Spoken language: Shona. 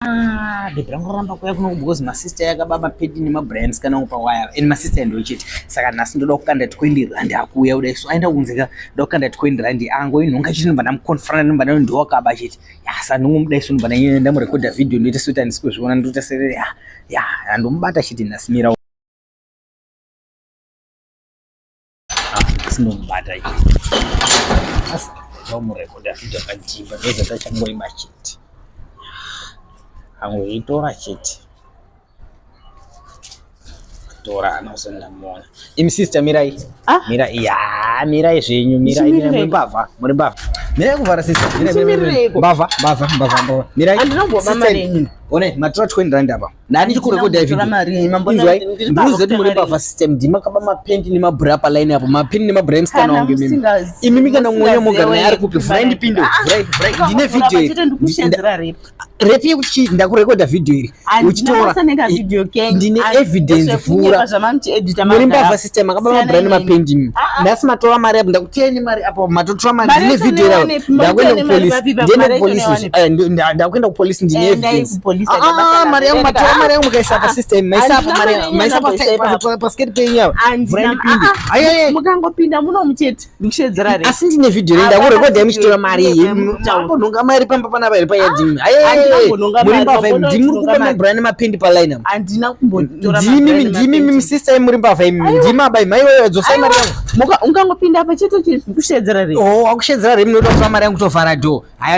Ah, bhebhi rangu raramba kuuya kuno because masister yakaba mapedi nemabrand kana upa waya and masister ndochete saka nhasi ndoda kukanda 20 rand akuuya kudai so aenda kunze ka ndoda kukanda 20 rand ango inhonga chete ndobva ndamuconfronta ndobva ndati ndowakaba chete ya saka ndongomudai so ndobva ndamurekodha video ndoita sekuti handisi kuzviona ndoita se ya ya ndomubata chete nhasi mira Sinomubata asi ndomurekodha video akajimba ndozatachangoima chete angoitora chete tora anozondamuona imi sister mirai ah. mirai ya mirai zvenyu mirai muri mbavha muri mbavha mirai kuvhara sister mirai mbavha mbavha mbavha mbavha mirai one matora 20 rand apa ndani chikurekodha video inzwai ndiri muri mbavha system ndimakaba mapendi nemabhura palaini apo mapendi nemabhura emusikana wangu imimi imimi kana mwoyo mogara naye ari kupi vhurai ndipinde ah, vhurai vhurai ndine video iri repi yekuti chii ndakurekodha video iri uchitora ndine evidence vhura muri mbavha system makaba mabhura nemapendi imi ah, ah. nhasi matora mari apo ndakutiyai nemari apo matotora mari ndine video iri ndakuenda kupolisi ndiende kupolisi eh, ndakuenda kupolisi ndine evidence Ah, mari yangu matora mari yangu mukaisa pa system maisa apa mari yangu maisa pa pa skate penyu apa mvura ndipinde ayi ayi mukangopinda muno muchete ndikushedzera re asi ndine video re ndakurekodha muchitora mari iyi mambonhonga mari pamba panapa here payadimi ayi muri mbavha imi ndimi muri kuba mabhura nemapendi pa line apa handina kumbotora ndimi ndimi mimi sister imi muri mbavha imi ndimi aba imi aiwa dzosai mari yangu ungangopinda apa chete ndikushedzera re oh akushedzera re munoda kutora mari yangu tovhara door haya.